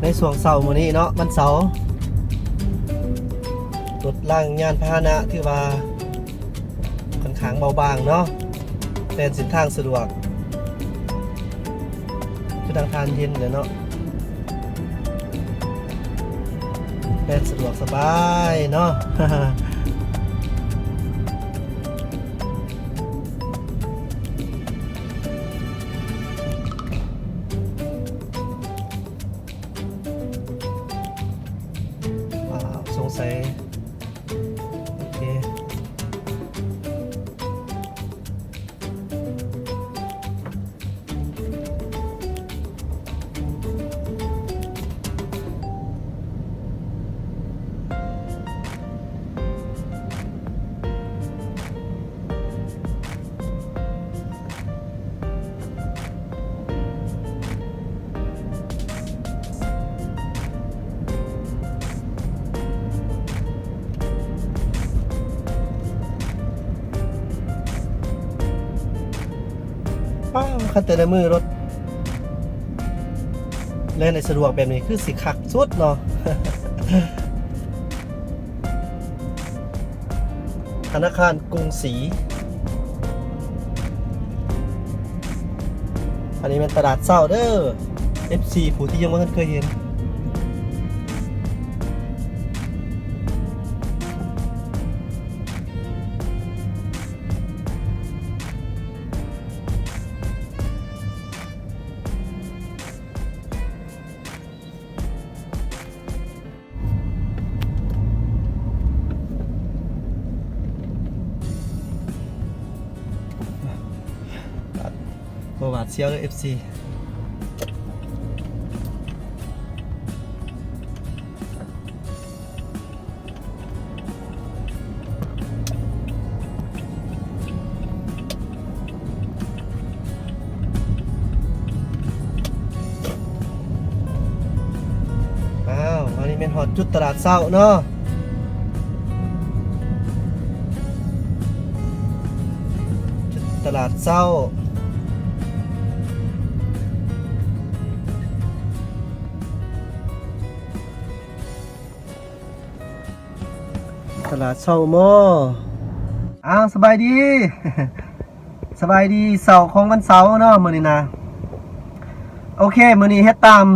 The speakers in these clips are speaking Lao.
ໃນຊ່ວງເຊົ້າມື້ນີ້ເນາະ ວັນເສົາ ລົດລາງຍານພາຫະນະຖືວ່າຂ້ອນຂ້າງເບົາບາງເນາະ ແລ່ນເສັ້ນທາງສະດວກ ຄືທາງທ່ານເຫັນແຫຼະເນາະ ແລ່ນສະດວກສະບາຍເນາະ. ວ້າວ ສົງໄສ ໂອເຄ. ວ້າວ ຄັນແຕ່ລະມື້ລົດແລ່ນໃຫ້ສະດວກແບບນີ້ ຄືຊິຄັກສຸດເນາະ. ທະນາຄານກຸງສີ ອັນນີ້ແມ່ນຕະຫຼາດເຊົ້າເດີ ເອັຟຊີ ຜູ້ທີ່ຍັງບໍ່ທັນເຄີຍເຫັນ. ບໍ່ຫວາດສຽວເດີ ເອັຟຊີ. ອ້າວ ອັນນີ້ແມ່ນຮອດຈຸດຕະຫຼາດເຊົ້າເນາະ ຈຸດຕະຫຼາດເຊົ້າ. ຕະຫຼາດເຊົ້າມໍ່ ອ້າວ ສະບາຍດີ ສະບາຍດີ ເຊົ້າຂອງວັນເສົາເນາະ ມື້ນີ້ນະ. ໂອເຄ ມື້ນີ້ເຮັດຕາມ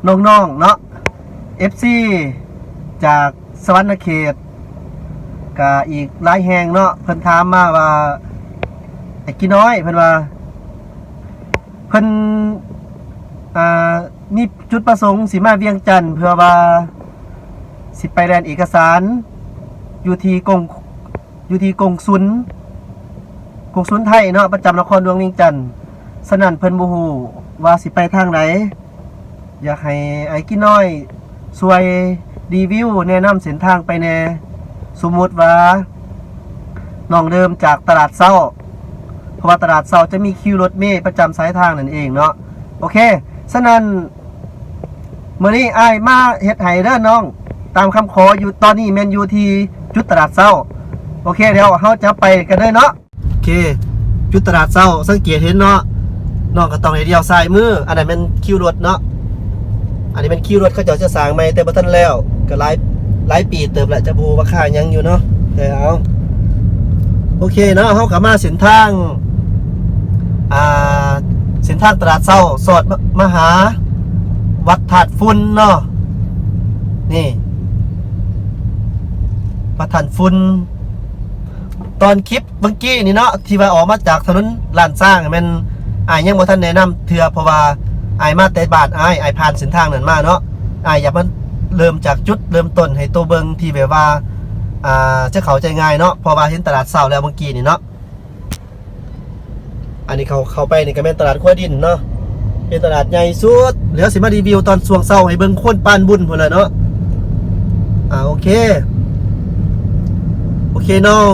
ນ້ອງໆເນາະ ເອັຟຊີ ຈາກສະຫວັນນະເຂດ ກະອີກຫຼາຍແຫ່ງເນາະ ເພິ່ນຖາມມາວ່າ ໄອ້ກີນ້ອຍ ເພິ່ນວ່າ ເພິ່ນ ອ່າ ມີຈຸດປະສົງຊິມາວຽງຈັນ ເພື່ອວ່າຊິໄປແລ່ນເອກະສານຢູ່ທີ່ກົງ ຢູ່ທີ່ກົງສຸນ ກົງສຸນໄທເນາະ ປະຈຳນະຄອນຫຼວງວຽງຈັນ. ສະນັ້ນເພິ່ນບໍ່ຮູ້ວ່າຊິໄປທາງໃດ ຢາກໃຫ້ອ້າຍກີນ້ອຍຊ່ວຍຣີວິວແນະນຳເສັ້ນທາງໄປແດ່. ສົມມຸດວ່ານ້ອງເລີ່ມຈາກຕະຫຼາດເຊົ້າ ເພາະວ່າຕະຫຼາດເຊົ້າຈະມີຄິວລົດເມປະຈຳສາຍທາງນັ້ນເອງເນາະ. ໂອເຄ ສະນັ້ນ ມື້ນີ້ອ້າຍມາເຮັດໃຫ້ເດີນ້ອງ ຕາມຄຳຂໍຢູ່ ຕອນນີ້ແມ່ນຢູ່ທີ່ຈຸດຕະຫຼາດເຊົ້າ. ໂອເຄ ດຽວເຮົາຈະໄປກັນເລີຍເນາະ. ໂອເຄ ຈຸດຕະຫຼາດເຊົ້າ ສັງເກດເຫັນເນາະ ນ້ອງກໍຕ້ອງໃຫ້ລ້ຽວຊ້າຍມື ອັນນັ້ນແມ່ນຄິວລົດເນາະ. ອັນນີ້ແມ່ນຄິວລົດ ເຂົາເຈົ້າຈະສ້າງໃໝ່ແຕ່ບໍ່ທັນແລ້ວ ກໍຫຼາຍ ຫຼາຍປີເຕີບແລ້ວ ຈະບໍ່ຮູ້ວ່າຄ່າຫຍັງຢູ່ເນາະ ແຕ່ເອົາ ໂອເຄເນາະ ເຮົາກໍມາເສັ້ນທາງ ອ່າ ເສັ້ນທາງຕະຫຼາດເຊົ້າ ສອດມາ ມາຫາວັດທາດຝຸ່ນເນາະ ນີ້ ວັດທາດຝຸ່ນ. ຕອນຄລິບເມື່ອກີ້ນີ້ເນາະ ທີ່ວ່າອອກມາຈາກຖະໜົນລ້ານຊ້າງ ແມ່ນອ້າຍຍັງບໍ່ທັນແນະນຳເທື່ອ ເພາະວ່າອ້າຍມາແຕ່ບ້ານອ້າຍ ອ້າຍຜ່ານເສັ້ນທາງນັ້ນມາເນາະ. ອ້າຍຢາກມາເລີ່ມຈາກຈຸດເລີ່ມຕົ້ນໃຫ້ໂຕເບິ່ງ ທີ່ແບບວ່າ ອ່າ ຈະເຂົ້າໃຈງ່າຍເນາະ ເພາະວ່າເຫັນຕະຫຼາດເຊົ້າແລ້ວເມື່ອກີ້ນີ້ເນາະ. ອັນນີ້ເຂົ້າ ເຂົ້າໄປນີ້ກໍແມ່ນຕະຫຼາດຂົວດິນເນາະ ເປັນຕະຫຼາດໃຫຍ່ສຸດ. ດຽວຊິມາຣີວິວຕອນຊ່ວງເຊົ້າໃຫ້ເບິ່ງ ຄົນປານບຸນພຸ້ນແຫຼະເນາະ. ອ່າ ໂອເຄ ໂອເຄ ນ້ອງ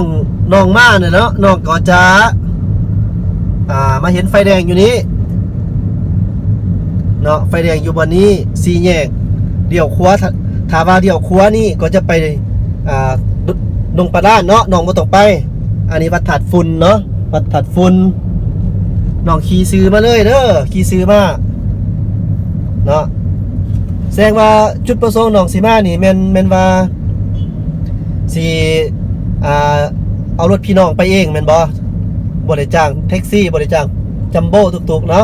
ນ້ອງມານີ້ເນາະ ນ້ອງກໍຈະ ອ່າ ມາເຫັນໄຟແດງຢູ່ນີ້ເນາະ ໄຟແດງຢູ່ບ່ອນນີ້ ສີ່ແຍກ ລ້ຽວຂວາ ຖ້າ ຖ້າວ່າລ້ຽວຂວານີ້ກໍຈະໄປ ອ່າ ດົງປາດ້ານເນາະ ນ້ອງບໍ່ຕ້ອງໄປ. ອັນນີ້ວັດທາດຝຸ່ນເນາະ ວັດທາດຝຸ່ນ. ນ້ອງຂີ່ຊື່ມາເລີຍເດີ ຂີ່ຊື່ມາເນາະ. ສະແດງວ່າຈຸດປະສົງນ້ອງຊິມານີ້ແມ່ນ ແມ່ນວ່າຊິ ອ່າ ເອົາລົດພີ່ນ້ອງໄປເອງແມ່ນບໍ່? ບໍ່ໄດ້ຈ້າງແທັກຊີ ບໍ່ໄດ້ຈ້າງຈັມໂບ້ຕຸກໆເນາະ.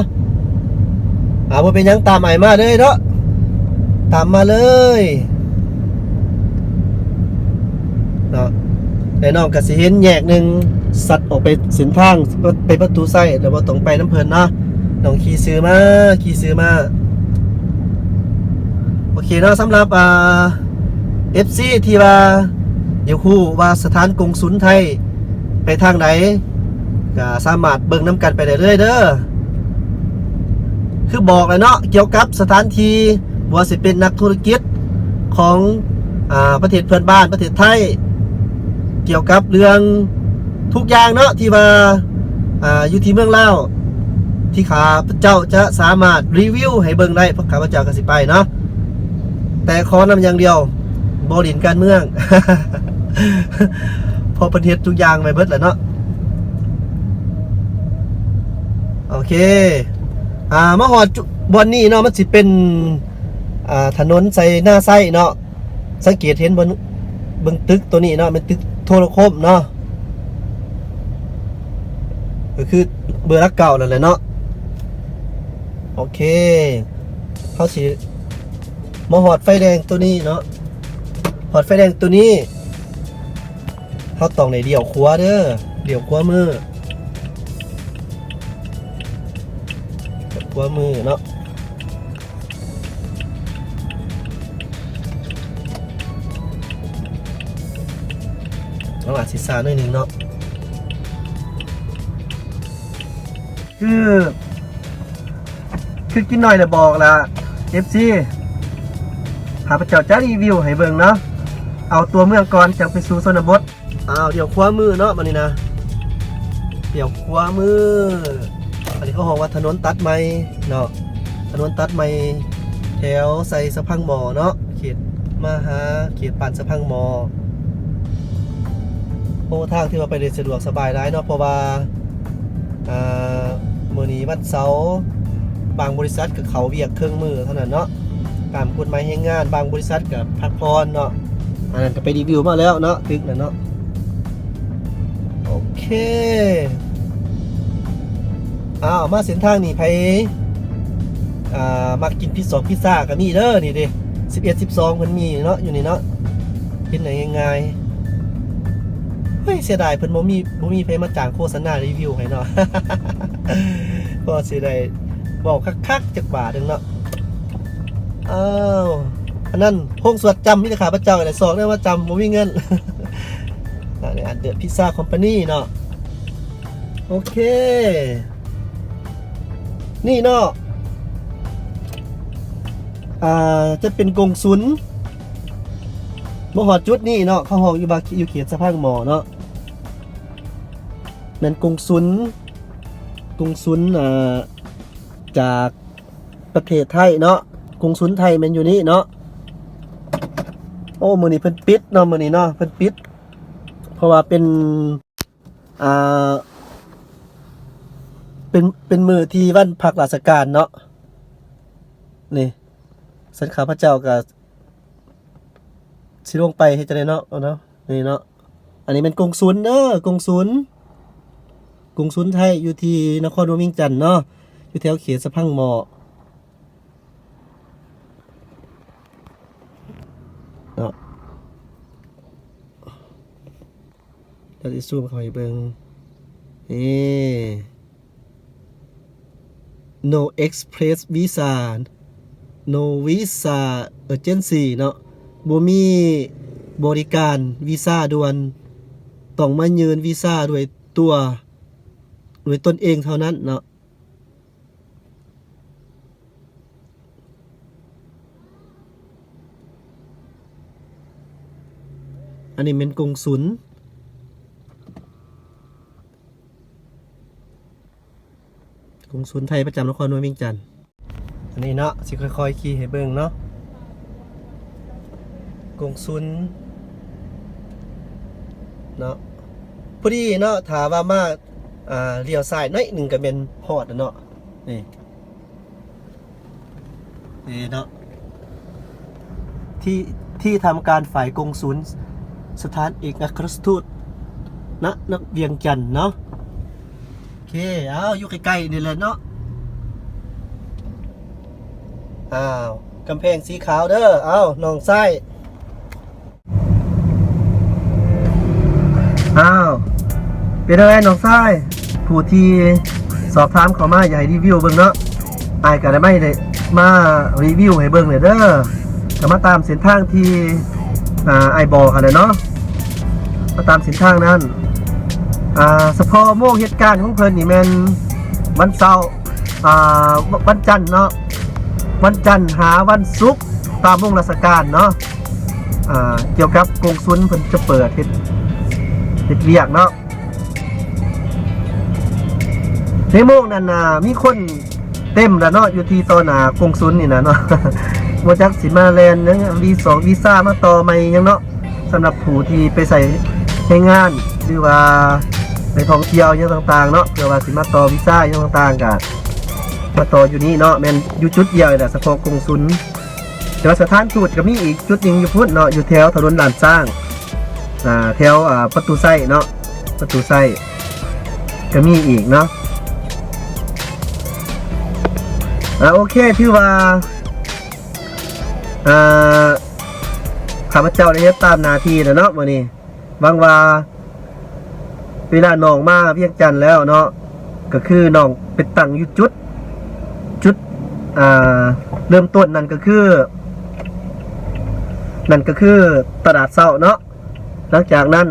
ອ່າ ບໍ່ເປັນຫຍັງ ຕາມອ້າຍມາເລີຍເນາະ ຕາມມາເລີຍເນາະ. ແລະນ້ອງກໍຊິເຫັນແຍກໜຶ່ງ ສັດອອກໄປເສັ້ນທາງ ໄປປະຕູໄຊ ແລ້ວບໍ່ຕ້ອງໄປນຳເພິ່ນເນາະ. ນ້ອງຂີ່ຊື່ມາ ຂີ່ຊື່ມາ. ໂອເຄເນາະ ສຳລັບ ອ່າ ເອັຟຊີ ທີ່ວ່າຢາກຮູ້ວ່າສະຖານກົງສຸນໄທໄປທາງໃດ ກໍສາມາດເບິ່ງນຳກັນໄປໄດ້ເລີຍເດີ. ຄືບອກແລ້ວເນາະ ກ່ຽວກັບສະຖານທີ່ ບໍ່ວ່າຊິເປັນນັກທຸລະກິດຂອງ ອ່າ ປະເທດເພື່ອນບ້ານ ປະເທດໄທ ກ່ຽວກັບເລື່ອງທຸກຢ່າງເນາະ ທີ່ວ່າ ອ່າ ຢູ່ທີ່ເມືອງລາວ ທີ່ຂ້າພະເຈົ້າຈະສາມາດຣີວິວໃຫ້ເບິ່ງໄດ້ ພວກຂ້າພະເຈົ້າກໍຊິໄປເນາະ. ແຕ່ຂໍນຳຢ່າງດຽວ ບໍ່ຫຼິ້ນການເມືອງ ເພາະເພິ່ນເຮັດທຸກຢ່າງໄວ້ເບິດແລ້ວເນາະ. ໂອເຄ ອ່າ ມາຮອດຈຸ ບ່ອນນີ້ເນາະ ມັນຊິເປັນ ອ່າ ຖະໜົນໄຊນາໄຊເນາະ. ສັງເກດເຫັນເບິ່ງ ເບິ່ງຕຶກໂຕນີ້ເນາະ ແມ່ນຕຶກໂທລະຄົມເນາະ ກໍຄືເບີຫຼັກເກົ້ານັ້ນແຫຼະເນາະ. ໂອເຄ ເຮົາຊິມາຮອດໄຟແດງໂຕນີ້ເນາະ ຮອດໄຟແດງໂຕນີ້ ເຮົາຕ້ອງໄດ້ລ້ຽວຂວາເດີ ລ້ຽວຂວາມື ຂວາມືເນາະ. ເຮົາອາດຊິຊ້າໜ້ອຍໜຶ່ງເນາະ ຄື ຄືກິນໜ້ອຍແລ້ວບອກລະ ເອັຟຊີ ຂ້າພະເຈົ້າຈະຣີວິວໃຫ້ເບິ່ງເນາະ ເອົາຕົວເມືອງກ່ອນ ຈັ່ງໄປສູ່ຊົນນະບົດ. ອ້າວ ລ້ຽວຂວາມືເນາະ ບາດນີ້ນະ ລ້ຽວຂວາມື. ອັນນີ້ເຂົາຮ້ອງວ່າຖະໜົນຕັດໃໝ່ເນາະ ຖະໜົນຕັດໃໝ່ ແຖວໄຊສະພັງໝໍ້ເນາະ ເຂດມາຫາເຂດບ້ານສະພັງໝໍ້. ໂອ້ ທາງຖືວ່າໄປໄດ້ສະດວກສະບາຍຫຼາຍເນາະ ເພາະວ່າ ອ່າ ມື້ນີ້ວັນເສົາ ບາງບໍລິສັດກໍເຂົ້າວຽກເຄິ່ງມື້ເທົ່ານັ້ນເນາະ ຕາມກົດໝາຍແຮງງານ ບາງບໍລິສັດກໍພັກຜ່ອນເນາະ. ອັນນັ້ນກໍໄປຣີວິວມາແລ້ວເນາະ ຕຶກນັ້ນເນາະ. ໂອເຄ ອ້າວ ມາເສັ້ນທາງນີ້ ໃຜ ອ່າ ມັກກິນພິຊອກພິຊາກໍມີເດີ ນີ້ເດ້ ສິບເອັດ ສິບສອງ ເພິ່ນມີເນາະ ຢູ່ນີ້ເນາະ ເຫັນໄດ້ງ່າຍໆ. ເຮີ້ຍ ເສຍດາຍເພິ່ນບໍ່ມີ ບໍ່ມີໃຜມາຈ້າງໂຄສະນາຣີວິວໃຫ້ເນາະ ພໍຊິໄດ້ເວົ້າຄັກໆຈັກບາດໜຶ່ງເນາະ. ອ້າວ ອັນນັ້ນໂຮງສວດຈ້ຳ ມີແຕ່ຂ້າພະເຈົ້າແຫຼະ ຊອກແນວມາຈ້ຳ ບໍ່ມີເງິນ. ອັນນີ້ Under Pizza Company ເນາະ. ໂອເຄ ນີ້ເນາະ ອ່າ ຈະເປັນກົງສຸນ ມາຮອດຈຸດນີ້ເນາະ ເຂົາຮ້ອງຢູ່ວ່າ ຢູ່ເຂດສະພັງໝໍ້ເນາະ ແມ່ນກົງສຸນ ກົງສຸນ ອ່າ ຈາກປະເທດໄທເນາະ ກົງສຸນໄທແມ່ນຢູ່ນີ້ເນາະ. ໂອ້ ມື້ນີ້ເພິ່ນປິດເນາະ ມື້ນີ້ເນາະ ເພິ່ນປິດ ເພາະວ່າເປັນ ອ່າ ເປັນ ເປັນມື້ທີ່ວັນພັກລາຊະການເນາະ. ນີ້ ຊັ້ນຂ້າພະເຈົ້າກໍຊິລົງໄປເຮັດຈັ່ງໃດເນາະ ເນາະ ນີ້ເນາະ. ອັນນີ້ແມ່ນກົງສຸນເດີ ກົງສຸນ ກົງສຸນໄທຢູ່ທີ່ນະຄອນຫຼວງວຽງຈັນເນາະ ຢູ່ແຖວເຂດສະພັງໝໍ້ເນາະ. ດຽວຊິຊູມເຂົ້າໃຫ້ເບິ່ງ ນີ້ No Express Visa, No Visa Agency ເນາະ ບໍ່ມີບໍລິການວີຊາດ່ວນ ຕ້ອງມາຍື່ນວີຊາດ້ວຍຕົວ ດ້ວຍຕົນເອງເທົ່ານັ້ນເນາະ. ອັນນີ້ແມ່ນກົງສຸນ ກົງສຸນໄທປະຈຳນະຄອນຫຼວງວຽງຈັນ. ອັນນີ້ເນາະ ຊິຄ່ອຍໆຂີ່ໃຫ້ເບິ່ງເນາະ ກົງສຸນເນາະ. ພໍດີເນາະ ຖ້າວ່າມາ ອ່າ ລ້ຽວຊ້າຍໜ້ອຍໜຶ່ງກໍແມ່ນຮອດແລ້ວເນາະ ນີ້. ນີ້ເນາະ ທີ່ ທີ່ທຳການຝ່າຍກົງສຸນສະຖານເອກອັກຄະລັດທູດນະ ນະ ວຽງຈັນເນາະ. ໂອເຄ ເອົາ ຢູ່ໃກ້ໆນີ້ແຫຼະເນາະ. ອ້າວ ກຳແພງສີຂາວເດີ. ເອົາ ນ້ອງຊາຍ. ອ້າວ ເປັນຈັ່ງໃດນ້ອງຊາຍ? ຜູ້ທີ່ສອບຖາມເຂົ້າມາຢາກໃຫ້ຣີວິວເບິ່ງເນາະ, ອ້າຍກໍໄດ້ມາ ໄດ້ມາຣີວິວໃຫ້ເບິ່ງແຫຼະເດີ. ກໍມາຕາມເສັ້ນທາງທີ່ ອ່າ ອ້າຍບອກຫັ້ນແຫຼະເນາະ, ມາຕາມເສັ້ນທາງນັ້ນ. ອ່າ ສະເພາະໂມງເຮັດການຂອງເພິ່ນນີ້ແມ່ນວັນເສົາ ອ່າ ວັນຈັນເນາະ, ວັນຈັນຫາວັນສຸກ ຕາມໂມງລາຊະການເນາະ. ອ່າ ກ່ຽວກັບກົງສຸນເພິ່ນຈະເປີດເຮັດ ເຮັດວຽກເນາະ. ໃນໂມງນັ້ນນະ ມີຄົນເຕັມແລ້ວເນາະ ຢູ່ທີ່ຕໍ່ໜ້າກົງສຸນນີ້ນະເນາະ. ບໍ່ຈັກຊິມາແລ່ນຫຍັງ ວີຊອງວີຊາມາຕໍ່ໃໝ່ຫຍັງເນາະ. ສຳລັບຜູ້ທີ່ໄປໃຊ້ແຮງງານ ຫຼືວ່າໄປທ່ອງທ່ຽວຫຍັງຕ່າງໆເນາະ, ເພື່ອວ່າຊິມາຕໍ່ວີຊາຫຍັງຕ່າງໆ ກະມາຕໍ່ຢູ່ນີ້ເນາະ, ແມ່ນຢູ່ຈຸດດຽວນີ້ແຫຼະ ສະເພາະກົງສຸນ. ແຕ່ວ່າສະຖານທູດກໍມີອີກຈຸດໜຶ່ງຢູ່ພຸ້ນເນາະ, ຢູ່ແຖວຖະໜົນລ້ານຊ້າງ ອ່າ ແຖວ ອ່າ ປະຕູໄຊເນາະ, ປະຕູໄຊກໍມີອີກເນາະ. ອ່າ ໂອເຄ ຖືວ່າ ອ່າ ຂ້າພະເຈົ້າໄດ້ເຮັດຕາມໜ້າທີ່ແລ້ວເນາະມື້ນີ້. ຫວັງວ່າເວລານ້ອງມາວຽງຈັນແລ້ວເນາະ ກໍຄືນ້ອງໄປຕັ້ງຢູ່ຈຸດ ຈຸດ ອ່າ ເລີ່ມຕົ້ນນັ້ນກໍຄື ນັ້ນກໍຄືຕະຫຼາດເຊົ້າເນາະ. ຫຼັງຈາກນັ້ນ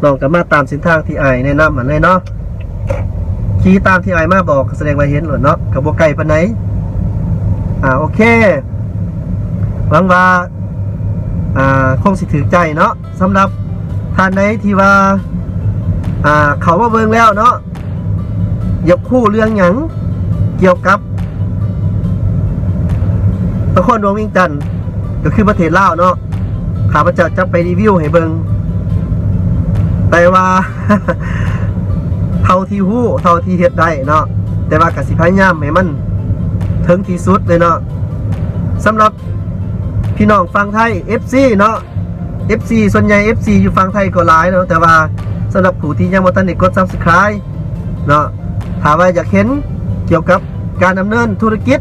ນ້ອງກໍມາຕາມເສັ້ນທາງທີ່ອ້າຍແນະນຳຫັ້ນເລີຍເນາະ, ຂີ່ຕາມທີ່ອ້າຍມາບອກ ກໍສະແດງວ່າເຫັນໂລດເນາະ, ກໍບໍ່ໄກປານໃດ. ອ່າ ໂອເຄ ຫວັງວ່າ ອ່າ ຄົງຊິຖືກໃຈເນາະ. ສຳລັບທ່ານໃດທີ່ວ່າ ອ່າ ເຂົ້າມາເບິ່ງແລ້ວເນາະ ຢາກຮູ້ເລື່ອງຫຍັງກ່ຽວກັບນະຄອນຫຼວງວຽງຈັນ ກໍຄືປະເທດລາວເນາະ, ຂ້າພະເຈົ້າຈະໄປຣີວິວໃຫ້ເບິ່ງ. ແຕ່ວ່າ ເທົ່າທີ່ຮູ້ ເທົ່າທີ່ເຮັດໄດ້ເນາະ, ແຕ່ວ່າກໍຊິພະຍາຍາມໃຫ້ມັນເຖິງທີ່ສຸດເລີຍເນາະ. ສຳລັບ ພີ່ນ້ອງຝັ່ງໄທ ເອັຟຊີ ເນາະ, ເອັຟຊີ ສ່ວນໃຫຍ່ ເອັຟຊີ ຢູ່ຝັ່ງໄທກໍຫຼາຍເນາະ, ແຕ່ວ່າສຳລັບຜູ້ທີ່ຍັງບໍ່ທັນໄດ້ກົດ Subscribe ເນາະ, ຖ້າວ່າຢາກເຫັນກ່ຽວກັບການດຳເນີນທຸລະກິດ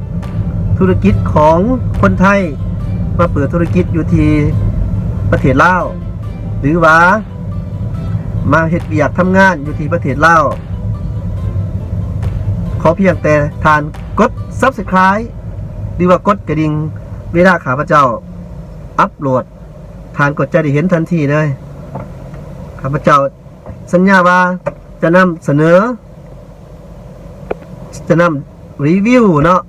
ທຸລະກິດຂອງຄົນໄທມາເປີດທຸລະກິດຢູ່ທີ່ປະເທດລາວ ຫຼືວ່າມາເຮັດວຽກທຳງານຢູ່ທີ່ປະເທດລາວ, ຂໍພຽງແຕ່ທ່ານກົດ Subscribe ຫຼືວ່າກົດກະດິ່ງ ເວລາຂ້າພະເຈົ້າອັບໂຫຼດ ທ່ານກໍຈະໄດ້ເຫັນທັນທີເລີຍ. ຂ້າພະເຈົ້າສັນຍາວ່າຈະນຳສະເໜີ ຈະນຳຣີວິວເນາະ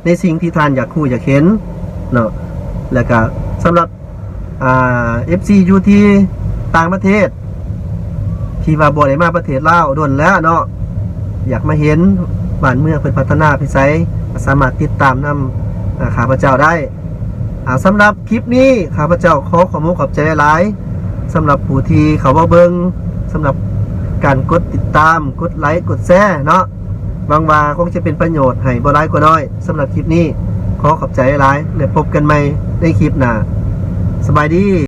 ໃນສິ່ງທີ່ທ່ານຢາກຮູ້ຢາກເຫັນເນາະ. ແລ້ວກະສຳລັບ ອ່າ ເອັຟຊີ ຢູ່ທີ່ຕ່າງປະເທດ ທີ່ວ່າບໍ່ໄດ້ມາປະເທດລາວດົນແລ້ວເນາະ, ຢາກມາເຫັນບ້ານເມືອງເພິ່ນພັດທະນາໄປໃສ ກໍສາມາດຕິດຕາມນຳ ອ່າ ຂ້າພະເຈົ້າໄດ້. ອ່າ ສຳລັບຄລິບນີ້ ຂ້າພະເຈົ້າຂໍຂອບອົກຂອບໃຈຫຼາຍໆ ສຳລັບຜູ້ທີ່ເຂົ້າມາເບິ່ງ, ສຳລັບການກົດຕິດຕາມ, ກົດໄລ, ກົດແຊເນາະ. ຫວັງວ່າຄົງຈະເປັນປະໂຫຍດໃຫ້ບໍ່ຫຼາຍກໍໜ້ອຍ. ສຳລັບຄລິບນີ້ ຂໍຂອບໃຈຫຼາຍ ແລະ ພົບກັນໃໝ່ໃນຄລິບໜ້າ. ສະບາຍດີ.